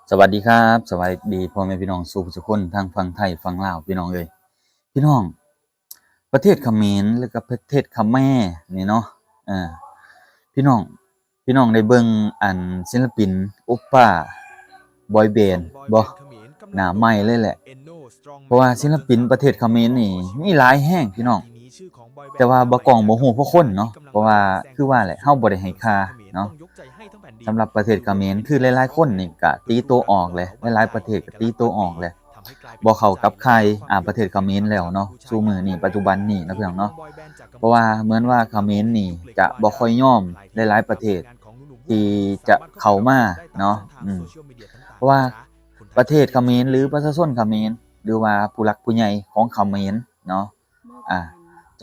ສະຫວັດດີຄັບ ສະຫວັດດີພໍ່ແມ່ພີ່ນ້ອງສູ່ທຸກຄົນ ທັງຝັ່ງໄທຝັ່ງລາວ ພີ່ນ້ອງເອີຍ. ພີ່ນ້ອງ ປະເທດຂະເໝນ ແລະກະປະເທດຂະແມນີ້ເນາະ ເອີ ພີ່ນ້ອງ ພີ່ນ້ອງໄດ້ເບິ່ງອັນສິນລະປິນໂອປ້າບອຍແບນບໍ່? ໜ້າໃໝ່ເລີຍແຫຼະ ເພາະວ່າສິນລະປິນປະເທດຂະເໝນນີ້ມີຫຼາຍແຮງພີ່ນ້ອງ ແຕ່ວ່າບ່າວກ້ອງບໍ່ຮູ້ພວກຄົນເນາະ ເພາະວ່າຄືວ່າແຫຼະ ເຮົາບໍ່ໄດ້ໃຫ້ຄ່າເນາະ. ສຳລັບປະເທດຂະເໝນ ຄືຫຼາຍໆຄົນນີ້ກະຕີໂຕອອກແຫຼະ ຫຼາຍໆປະເທດກະຕີໂຕອອກແຫຼະ ບໍ່ເຂົ້າກັບຂ່າຍ ອາ ປະເທດຂະເໝນແລ້ວເນາະ ສູ່ມື້ນີ້ ປັດຈຸບັນນີ້ເນາະ ພີ່ນ້ອງເນາະ. ເພາະວ່າເໝືອນວ່າຂະເໝນນີ້ຈະບໍ່ຄ່ອຍຍອມຫຼາຍໆປະເທດທີ່ຈະເຂົ້າມາເນາະ ອືມ ເພາະວ່າປະເທດຂະເໝນ ຫຼື ປະຊາຊົນຂະເໝນ ຫຼືວ່າຜູ້ຫຼັກຜູ້ໃຫຍ່ຂອງຂະເໝນເນາະ ອາ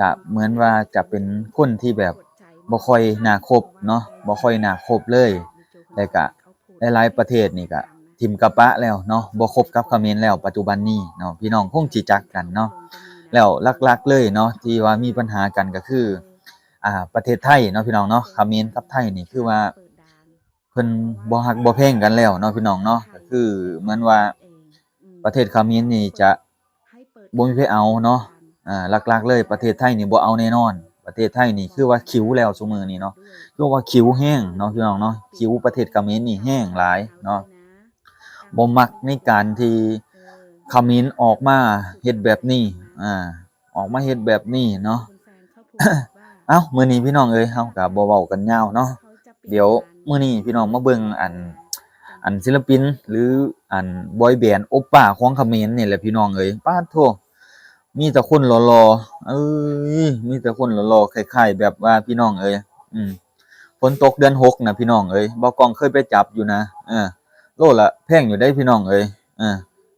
ຈະເໝືອນວ່າຈະເປັນຄົນທີ່ແບບບໍ່ຄ່ອຍໜ້າຄົບເນາະ ບໍ່ຄ່ອຍໜ້າຄົບເລີຍ ແລະກະຫຼາຍໆປະເທດນີ້ກະຖິ້ມກະປະແລ້ວເນາະ ບໍ່ຄົບກັບຂະເໝນແລ້ວ ປັດຈຸບັນນີ້ເນາະ ພີ່ນ້ອງຄົງຊິຈັກກັນເນາະ. ແລ້ວຫຼັກໆເລີຍເນາະ ທີ່ວ່າມີບັນຫາກັນກະຄື ອາ ປະເທດໄທເນາະ ພີ່ນ້ອງເນາະ ຂະເໝນກັບໄທນີ້ຄືວ່າ ເພິ່ນບໍ່ຮັກບໍ່ແພງກັນແລ້ວເນາະ ພີ່ນ້ອງເນາະ ກະຄືເໝືອນວ່າປະເທດຂະເໝນນີ້ຈະບໍ່ມີໃຜເອົາເນາະ ອາ ຫຼັກໆເລີຍປະເທດໄທນີ້ບໍ່ເອົາແນ່ນອນ ປະເທດໄທນີ້ຄືວ່າຂິວແລ້ວຊຸມື້ນີ້ເນາະ ຄືວ່າຂິວແຮງເນາະ ພີ່ນ້ອງເນາະ ຂິວປະເທດຂະເໝນນີ້ແຮງຫຼາຍເນາະ ບໍ່ມັກໃນການທີ່ຂະເໝນອອກມາເຮັດແບບນີ້ ອາ ອອກມາເຮັດແບບນີ້ເນາະ. ເອົ້າ ມື້ນີ້ພີ່ນ້ອງເອີຍ ເຮົາກະບໍ່ເວົ້າກັນຍາວເນາະ ດຽວມື້ນີ້ພີ່ນ້ອງມາເບິ່ງອັນ ອັນສິນລະປິນ ຫຼື ອັນບອຍແບນໂອປ້າຂອງຂະເໝນນີ້ແຫຼະພີ່ນ້ອງເອີຍ ປາດໂທ້ ມີແຕ່ຄົນຫຼໍ່ໆ ເອີຍ ມີແຕ່ຄົນຫຼໍ່ໆ ຄ້າຍໆແບບວ່າ ພີ່ນ້ອງເອີຍ ອືມ ຝົນຕົກເດືອນຫົກນະ ພີ່ນ້ອງເອີຍ ບ່າວກ້ອງເຄີຍໄປຈັບຢູ່ນະ ເອີ ໂລລະແພງຢູ່ເດ້ ພີ່ນ້ອງເອີຍ ເອີ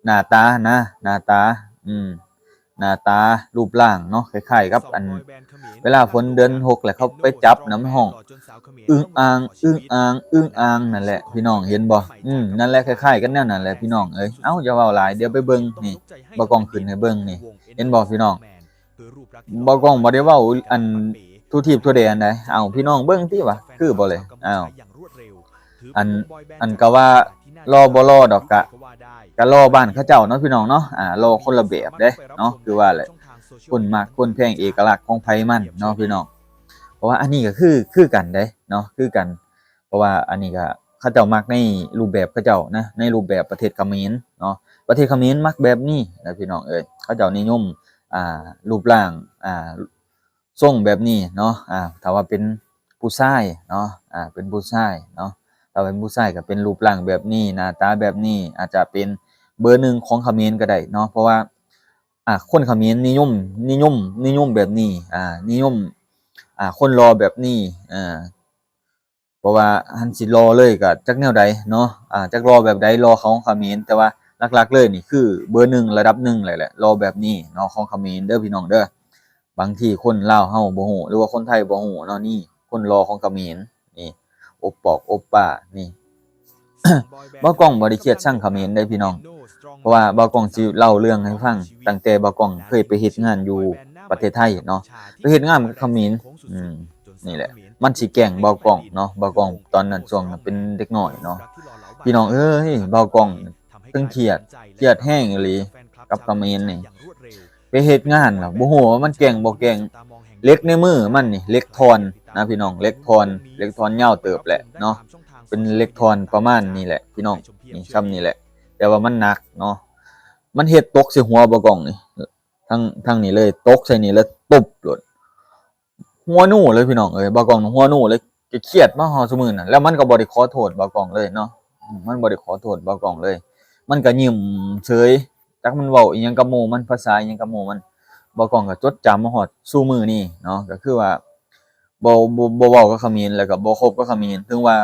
ໜ້າຕານະ ໜ້າຕາ ອືມ ໜ້າຕາ ຮູບຮ່າງເນາະ ຄ້າຍໆກັບອັນ ເວລາຝົນເດືອນຫົກແລ້ວເຂົາໄປຈັບນະ ມັນຮ້ອງອຶງອ່າງ ອຶງອ່າງ ອຶງອ່າງ ນັ້ນແຫຼະ ພີ່ນ້ອງເຫັນບໍ່? ອືມ ນັ້ນແຫຼະ ຄ້າຍໆກັນແນວນັ້ນແຫຼະ ພີ່ນ້ອງເອີຍ. ເອົ້າ ຢ່າເວົ້າຫຼາຍ ດຽວໄປເບິ່ງນີ້ ບ່າວກ້ອງຂຶ້ນໃຫ້ເບິ່ງນີ້ ເຫັນບໍ່ ພີ່ນ້ອງ? ບ່າວກ້ອງບໍ່ໄດ້ເວົ້າອັນທົ່ວທີບທົ່ວແດນໃດ໋. ເອົ້າ ພີ່ນ້ອງເບິ່ງຕິວ່າຄືບໍ່ແລະ. ເອົ້າ ອັນ ອັນກະວ່າຫຼໍ່ບໍ່ຫຼໍ່ດອກ ກະ ກະຫຼໍ່ບ້ານເຂົາເຈົ້າເນາະ ພີ່ນ້ອງເນາະ. ອ່າ ຫຼໍ່ຄົນລະແບບເດ້ເນາະ ຄືວ່າແຫຼະ ຄົນມັກຄົນແພງ ເອກະລັກຂອງໃຜມັນເນາະ ພີ່ນ້ອງ. ເພາະວ່າອັນນີ້ກະຄື ຄືກັນເດ້ເນາະ ຄືກັນ. ເພາະວ່າອັນນີ້ກະເຂົາເຈົ້າມັກໃນຮູບແບບເຂົາເຈົ້ານະ ໃນຮູບແບບປະເທດຂະເໝນເນາະ. ປະເທດຂະເໝນມັກແບບນີ້ນະ ພີ່ນ້ອງເອີຍ. ເຂົາເຈົ້ານິຍົມ ອ່າ ຮູບຮ່າງ ອ່າ ຊົງແບບນີ້ເນາະ. ອ່າ ຖ້າວ່າເປັນຜູ້ຊາຍເນາະ ອ່າ ເປັນຜູ້ຊາຍເນາະ ຖ້າເປັນຜູ້ຊາຍກະເປັນຮູບຮ່າງແບບນີ້ ໜ້າຕາແບບນີ້ ອາດຈະເປັນເບີໜຶ່ງຂອງຂະເໝນກະໄດ້ເນາະ. ເພາະວ່າ ອ່າ ຄົນຂະເໝນນິຍົມ ນິຍົມ ນິຍົມແບບນີ້ ອ່າ ນິຍົມ ອ່າ ຄົນຫຼໍ່ແບບນີ້ ເອີ ເພາະວ່າຄັນຊິຫຼໍ່ເລີຍກະຈັກແນວໃດເນາະ ອ່າ ຈັກຫຼໍ່ແບບໃດ ຫຼໍ່ຂອງຂະເໝນ. ແຕ່ວ່າຫຼັກໆເລີຍນີ້ຄືເບີໜຶ່ງ ລະດັບໜຶ່ງເລີຍແຫຼະ ຫຼໍ່ແບບນີ້ເນາະ ຂອງຂະເໝນເດີ ພີ່ນ້ອງເດີ. ບາງທີຄົນລາວເຮົາບໍ່ຮູ້ ຫຼືວ່າຄົນໄທບໍ່ຮູ້ເນາະ ນີ້ຄົນຫຼໍ່ຂອງຂະເໝນ ນີ້ ໂອປອກໂອປ້ານີ້. ບ່າວກ້ອງບໍ່ໄດ້ຄຽດຊັງຂະເໝນເດ້ ພີ່ນ້ອງ ເພາະວ່າບ່າວກ້ອງຊິເລົ່າເລື່ອງໃຫ້ຟັງ. ຕັ້ງແຕ່ບ່າວກ້ອງເຄີຍໄປເຮັດງານຢູ່ປະເທດໄທເນາະ ໄປເຮັດງານກັບຂະເໝນ ອືມ ນີ້ແຫຼະ ມັນຊິແກ່ງບ່າວກ້ອງເນາະ. ບ່າວກ້ອງຕອນນັ້ນ ຊ່ວງນັ້ນເປັນເດັກນ້ອຍເນາະ ພີ່ນ້ອງເອີຍ. ບ່າວກ້ອງເຖິງຄຽດ ຄຽດແຮງອີ່ຫຼີກັບຂະເໝນນີ້. ໄປເຮັດງານລະບໍ່ຮູ້ວ່າມັນແກ່ງບໍ່ແກ່ງ. ເຫຼັກໃນມືມັນນີ້ ເຫຼັກທ່ອນນະ ພີ່ນ້ອງ ເຫຼັກທ່ອນ ເຫຼັກທ່ອນຍາວເຕີບແຫຼະເນາະ ເປັນເຫຼັກທ່ອນປະມານນີ້ແຫຼະ ພີ່ນ້ອງ ນີ້ ຊ່ຳນີ້ແຫຼະ ແຕ່ວ່າມັນໜັກເນາະ. ມັນເຮັດຕົກໃສ່ຫົວບ່າວກ້ອງນີ້ ທັງ ທັງນີ້ເລີຍ ຕົກໃສ່ນີ້ແລ້ວຕຸບໂລດ ຫົວໜູເລີຍ ພີ່ນ້ອງເອີຍ. ບ່າວກ້ອງຫົວໜູເລີຍ ກະຄຽດມາຮອດຊຸມື້ນັ້ນ ແລ້ວມັນກະບໍ່ໄດ້ຂໍໂທດບ່າວກ້ອງເລີຍເນາະ. ອືມ ມັນບໍ່ໄດ້ຂໍໂທດບ່າວກ້ອງເລີຍ ມັນກະຍິ້ມເສີຍ ຈັກມັນເວົ້າອີ່ຫຍັງກັບໝູ່ມັນ ພາສາອີ່ຫຍັງກັບໝູ່ມັນ. ບ່າວກ້ອງກະຈົດຈຳມາຮອດຊຸມື້ນີ້ເນາະ ກະຄືວ່າບໍ່ ບໍ່ ບໍ່ເວົ້າກັບຂະເໝນ ແລ້ວກະບໍ່ຄົບກັບຂະເໝນ. ເຖິງວ່າ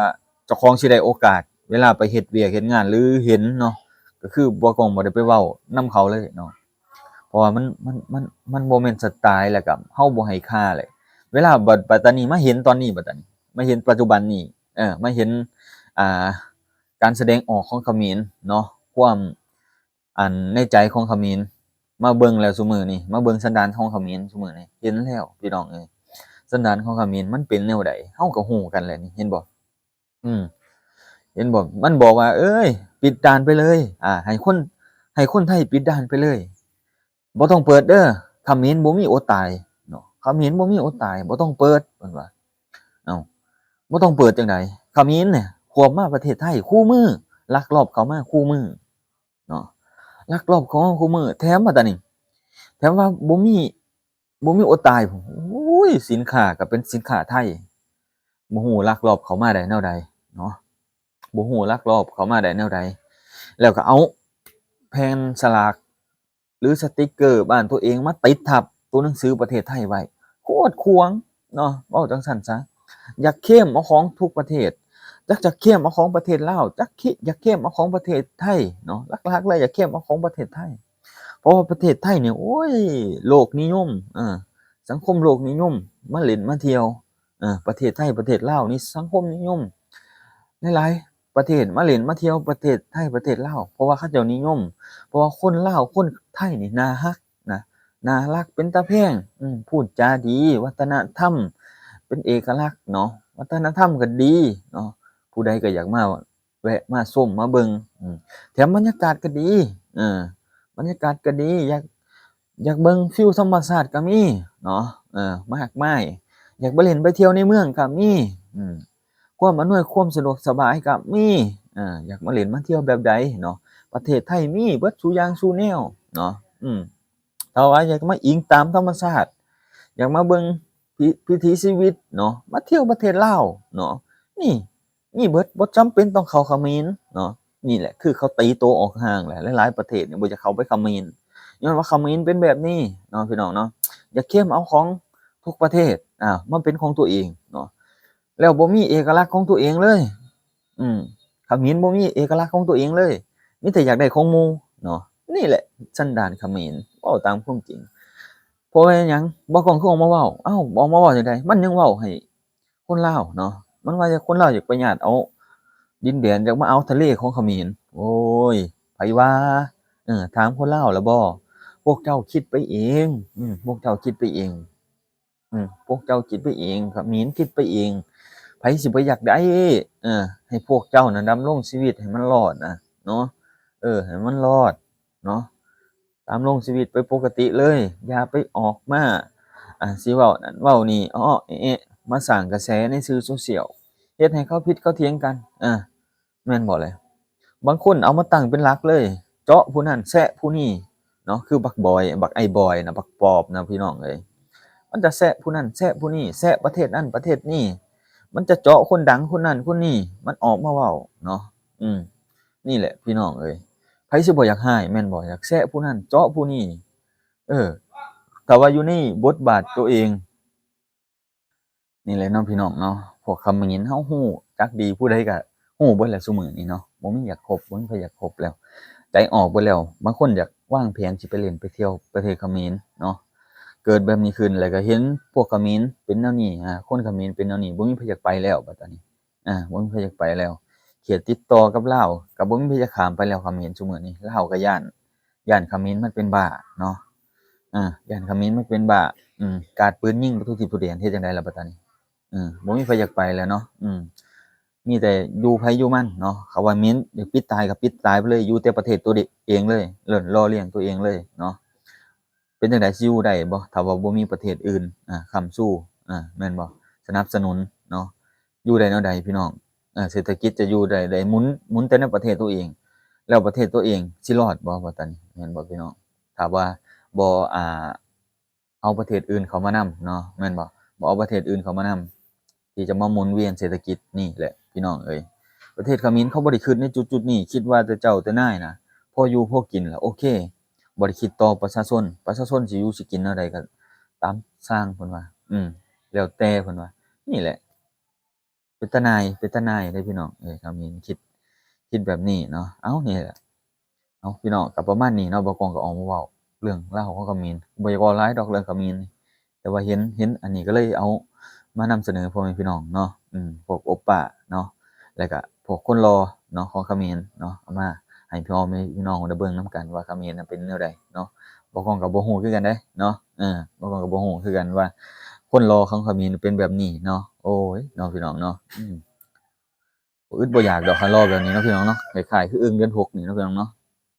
ເຈົ້າຂອງຊິໄດ້ໂອກາດ ເວລາໄປເຮັດວຽກເຮັດງານ ຫຼືເຫັນເນາະ ກະຄືບ່າວກ້ອງບໍ່ໄດ້ໄປເວົ້ານຳເຂົາເລີຍເນາະ ເພາະວ່າມັນ ມັນ ມັນ ມັນບໍ່ແມ່ນສະໄຕ ແລ້ວກະເຮົາບໍ່ໃຫ້ຄ່າແຫຼະ. ເວລາບັດ ບັດຕານີ້ມາເຫັນຕອນນີ້ ບັດຕານີ້ມາເຫັນປັດຈຸບັນນີ້ ເອີ ມາເຫັນ ອ່າ ການສະແດງອອກຂອງຂະເໝນເນາະ ຄວາມ ອັນໃນໃຈຂອງຂະເໝນ ມາເບິ່ງແລ້ວຊຸມື້ນີ້ ມາເບິ່ງສັນດານຂອງຂະເໝນຊຸມື້ນີ້ ເຫັນແລ້ວ ພີ່ນ້ອງເອີຍ ສັນດານຂອງຂະເໝນມັນເປັນແນວໃດ ເຮົາກະຮູ້ກັນແຫຼະນີ້ ເຫັນບໍ່? ອືມ ເຫັນບໍ່? ມັນບອກວ່າ ເອີຍ ປິດດ່ານໄປເລີຍ ອາ ໃຫ້ຄົນ ໃຫ້ຄົນໄທປິດດ່ານໄປເລີຍ ບໍ່ຕ້ອງເປີດເດີ ຂະເໝນບໍ່ມີອົດຕາຍເນາະ ຂະເໝນບໍ່ມີອົດຕາຍ ບໍ່ຕ້ອງເປີດ ເພິ່ນວ່າ. ເອົ້າ ບໍ່ຕ້ອງເປີດຈັ່ງໃດ? ຂະເໝນນີ້ຂວບມາປະເທດໄທຄູ່ມື້ ລັກລອບເຂົ້າມາຄູ່ມື້ເນາະ ລັກລອບເຂົ້າມາຄູ່ມື້ ແຖມວ່າຕານີ້ ແຖມວ່າບໍ່ມີ ບໍ່ມີອົດຕາຍ ໂອ້ຍ ສິນຄ້າກໍເປັນສິນຄ້າໄທ ບໍ່ຮູ້ລັກລອບເຂົ້າມາໄດ້ແນວໃດເນາະ ບໍ່ຮູ້ລັກລອບເຂົ້າມາໄດ້ແນວໃດ ແລ້ວກໍເອົາແຜ່ນສະຫຼາກ ຫຼື ສະຕິກເກີບ້ານຕົວເອງມາຕິດທັບຕົວໜັງສືປະເທດໄທໄວ້ ໂຄດຂວາງເນາະ ເວົ້າຈັ່ງຊັ້ນຊະ. ຢາກເຄມເອົາຂອງທຸກປະເທດ ຈັກຈະເຄມເອົາຂອງປະເທດລາວ ຈັກເຄ ຢາກເຄມເອົາຂອງປະເທດໄທເນາະ ຫຼັກໆເລີຍຢາກເຄມເອົາຂອງປະເທດໄທ ເພາະວ່າປະເທດໄທນີ້ ໂອ້ຍ ໂລກນິຍົມ ເອີ ສັງຄົມໂລກນິຍົມ ມາຫຼິ້ນມາທ່ຽວ ເອີ ປະເທດໄທ ປະເທດລາວນີ້ສັງຄົມນິຍົມ ຫຼາຍໆປະເທດມາຫຼິ້ນມາທ່ຽວປະເທດໄທ ປະເທດລາວ ເພາະວ່າເຂົາເຈົ້ານິຍົມ ເພາະວ່າຄົນລາວຄົນໄທນີ້ໜ້າຮັກນະ ໜ້າຮັກ ເປັນຕາແພງ ອືມ ພູດຈາດີ ວັດທະນະທຳເປັນເອກະລັກເນາະ ວັດທະນະທຳກໍດີເນາະ ຜູ້ໃດກໍຢາກມາ ແວະມາຊົມມາເບິ່ງ ອືມ ແຖມບັນຍາກາດກໍດີ ເອີ ບັນຍາກາດກໍດີ ຢາກ ຢາກເບິ່ງວິວທຳມະຊາດກໍມີເນາະ ເອີ ມາກມາຍ ຢາກໄປຫຼິ້ນໄປທ່ຽວໃນເມືອງກໍມີ ອືມ ຄວາມອຳນວຍຄວາມສະດວກສະບາຍກໍມີ ເອີ ຢາກມາຫຼິ້ນມາທ່ຽວແບບໃດເນາະ ປະເທດໄທມີເບິດສູ່ຢ່າງສູ່ແນວເນາະ ອືມ ຖ້າວ່າຢາກມາອີງຕາມທຳມະຊາດ ຢາກມາເບິ່ງວິ ວິຖີຊີວິດເນາະ ມາທ່ຽວປະເທດລາວເນາະ ນີ້ ມີເບິດ ບໍ່ຈຳເປັນຕ້ອງເຂົ້າຂະເໝນເນາະ ນີ້ແຫຼະຄືເຂົາຕີໂຕອອກຫ່າງແຫຼະ ຫຼາຍໆປະເທດນີ້ບໍ່ຢາກເຂົ້າໄປຂະເໝນ ຍ້ອນວ່າຂະເໝນເປັນແບບນີ້ເນາະ ພີ່ນ້ອງເນາະ ຢາກເຄມເອົາຂອງທຸກປະເທດ ອາ ມາເປັນຂອງຕົວເອງເນາະ ແລ້ວບໍ່ມີເອກະລັກຂອງຕົວເອງເລີຍ ອືມ ຂະເໝນບໍ່ມີເອກະລັກຂອງຕົວເອງເລີຍ ມີແຕ່ຢາກໄດ້ຂອງໝູ່ເນາະ ນີ້ແຫຼະສັນດານຂະເໝນ ເວົ້າຕາມຄວາມຈິງ ເພາະວ່າຫຍັງ ບ່າວກ້ອງຄືອອກມາເວົ້າ ເອົ້າ ອອກມາເວົ້າຈັ່ງໃດ ມັນຍັງເວົ້າໃຫ້ ຄົນລາວເນາະ ມັນວ່າ ຄົນລາວຢາກໄປຍາດເອົາດິນແດນ ຢາກມາເອົາທະເລຂອງຂະເໝນ ໂອ້ຍ ໃຜວ່າ ເອີ ຖາມຄົນລາວລະບໍ່ ພວກເຈົ້າຄິດໄປເອງ ອືມ ພວກເຈົ້າຄິດໄປເອງ ອືມ ພວກເຈົ້າຄິດໄປເອງ ຂະເໝນຄິດໄປເອງ ໃຜຊິໄປຢາກໄດ້ ເອີ ໃຫ້ພວກເຈົ້ານະດຳລົງຊີວິດໃຫ້ມັນລອດນະເນາະ ເອີ ໃຫ້ມັນລອດເນາະ ດຳລົງຊີວິດໄປປົກກະຕິເລີຍ ຢ່າໄປອອກມາ ອ່າ ຊິເວົ້ານັ້ນເວົ້ານີ້ ເອາະເອະ ມາສ້າງກະແສໃນສື່ໂຊຊຽວ ເຮັດໃຫ້ເຂົາຜິດເຂົາຖຽງກັນ ເອີ ແມ່ນບໍ່ແລະ? ບາງຄົນເອົາມາຕັ້ງເປັນຫຼັກເລີຍ ເຈາະຜູ້ນັ້ນແຊະຜູ້ນີ້ເນາະ ຄືບັກບອຍ ບັກໄອ້ບອຍນະ ບັກປອບນະ ພີ່ນ້ອງເອີຍ ມັນຈະແຊະຜູ້ນັ້ນແຊະຜູ້ນີ້ ແຊະປະເທດນັ້ນປະເທດນີ້ ມັນຈະເຈາະຄົນດັງຄົນນັ້ນຄົນນີ້ ມັນອອກມາເວົ້າເນາະ ອືມ ນີ້ແຫຼະພີ່ນ້ອງເອີຍ ໃຜຊິບໍ່ຢາກຮ້າຍແມ່ນບໍ່? ຢາກແຊະຜູ້ນັ້ນເຈາະຜູ້ນີ້ ເອີ ຖ້າວ່າຢູ່ໃນບົດບາດໂຕເອງ ນີ້ແຫຼະເນາະພີ່ນ້ອງເນາະ ພວກຂະເໝນເຮົາຮູ້ຈັກດີ ຜູ້ໃດກະຮູ້ເບິດແລ້ວຊຸມື້ນີ້ເນາະ ບໍ່ມີຢາກຄົບ ບໍ່ມີໃຜຢາກຄົບແລ້ວ ໃຈອອກເບິດແລ້ວ ບາງຄົນຢາກວາງແຜນຊິໄປຫຼິ້ນໄປທ່ຽວປະເທດຂະເໝນເນາະ ເກີດແບບນີ້ຂຶ້ນ ແລ້ວກະເຫັນພວກຂະເໝນເປັນແນວນີ້ ອາ ຄົນຂະເໝນເປັນແນວນີ້ ບໍ່ມີໃຜຢາກໄປແລ້ວບັດຕອນນີ້ ອາ ບໍ່ມີໃຜຢາກໄປແລ້ວ ເຂດຕິດຕໍ່ກັບລາວກະບໍ່ມີໃຜຢາກຂ້າມໄປແລ້ວ ຂະເໝນຊຸມື້ນີ້ ລາວກະຢ້ານ ຢ້ານຂະເໝນມັນເປັນບ້າເນາະ ເອີ ຢ້ານຂະເໝນມັນເປັນບ້າ ອືມ ກາດປືນຍິງໄປທຸກທິດທຸກແດນ ເຮັດຈັ່ງໃດລະບັດຕານີ້ ເອີ ບໍ່ມີໃຜຢາກໄປແລ້ວເນາະ ອືມ ມີແຕ່ຢູ່ໃຜຢູ່ມັນເນາະ ເຂົາວ່າເໝນຢາກປິດຕາຍກໍປິດຕາຍໄປເລີຍ ຢູ່ແຕ່ປະເທດຕົວເອງເລີຍ ເລີ້ນຫຼໍ່ລ້ຽງຕົວເອງເລີຍເນາະ ເປັນຈັ່ງໃດ ຊິຢູ່ໄດ້ບໍ່ ຖ້າວ່າບໍ່ມີປະເທດອື່ນ ອາ ຄ້ຳຊູ ອາ ແມ່ນບໍ່ ສະໜັບສະໜູນເນາະ ຢູ່ໄດ້ແນວໃດພີ່ນ້ອງ ເອີ ເສດຖະກິດຈະຢູ່ໄດ້ ໄດ້ໝູນ ໝູນແຕ່ໃນປະເທດຕົວເອງ ແລ້ວປະເທດຕົວເອງຊິລອດບໍ່ ວ່າຊັ້ນ ແມ່ນບໍ່ພີ່ນ້ອງ ຖ້າວ່າບໍ່ ອ່າ ເອົາປະເທດອື່ນເຂົ້າມານຳເນາະ ແມ່ນບໍ່ ບໍ່ເອົາປະເທດອື່ນເຂົ້າມານຳ ທີ່ຈະມາໝູນວຽນເສດຖະກິດ ນີ້ແຫຼະພີ່ນ້ອງເອີຍ ປະເທດຂະເໝນເຂົາບໍ່ໄດ້ຄິດໃນຈຸດໆນີ້ ຄິດວ່າແຕ່ເຈົ້າແຕ່ນາຍນະ ພໍຢູ່ພໍກິນລະໂອເຄ ບໍ່ໄດ້ຄິດຕໍ່ປະຊາຊົນ ປະຊາຊົນຊິຢູ່ຊິກິນແນວໃດກໍຕາມຊ່າງເພິ່ນວ່າ ອືມ ແລ້ວແຕ່ເພິ່ນວ່າ ນີ້ແຫຼະ ເປັນຕາໜ່າຍ ເປັນຕາໜ່າຍເດ້ພີ່ນ້ອງເອີຍ ຂະເໝນຄິດ ຄິດແບບນີ້ເນາະ ເອົ້າ ນີ້ແຫຼະ ເອົ້າ ພີ່ນ້ອງ ກໍປະມານນີ້ເນາະ ບ່າວກ້ອງກໍອອກມາເວົ້າເລື່ອງລາວຂອງຂະເໝນ ບໍ່ຢາກເວົ້າຫຼາຍດອກເລື່ອງຂະເໝນນີ້ ແຕ່ວ່າເຫັນ ເຫັນອັນນີ້ກໍເລີຍເອົາມານຳສະເໜີພໍ່ແມ່ພີ່ນ້ອງເນາະ ອືມ ພວກໂອປ້າເນາະ ແລ້ວກະພວກຄົນຫຼໍ່ເນາະ ຂອງຂະເໝນເນາະ ເອົາມາໃຫ້ພໍ່ແມ່ພີ່ນ້ອງໄດ້ເບິ່ງນຳກັນວ່າຂະເໝນນະເປັນແນວໃດເນາະ ບ່າວກ້ອງກໍບໍ່ຮູ້ຄືກັນເດ້ເນາະ ເອີ ບ່າວກ້ອງກໍບໍ່ຮູ້ຄືກັນວ່າຄົນຫຼໍ່ຂອງຂະເໝນເປັນແບບນີ້ເນາະ ໂອ້ຍ ເນາະ ພີ່ນ້ອງເນາະ ອືມ ບໍ່ອຶດບໍ່ຢາກດອກ ຄັນລໍແບບນີ້ເນາະ ພີ່ນ້ອງເນາະ. ຄ້າຍໆຄືເອີ່ງເດືອນຫົກນີ້ເນາະ ພີ່ນ້ອງເນາະ.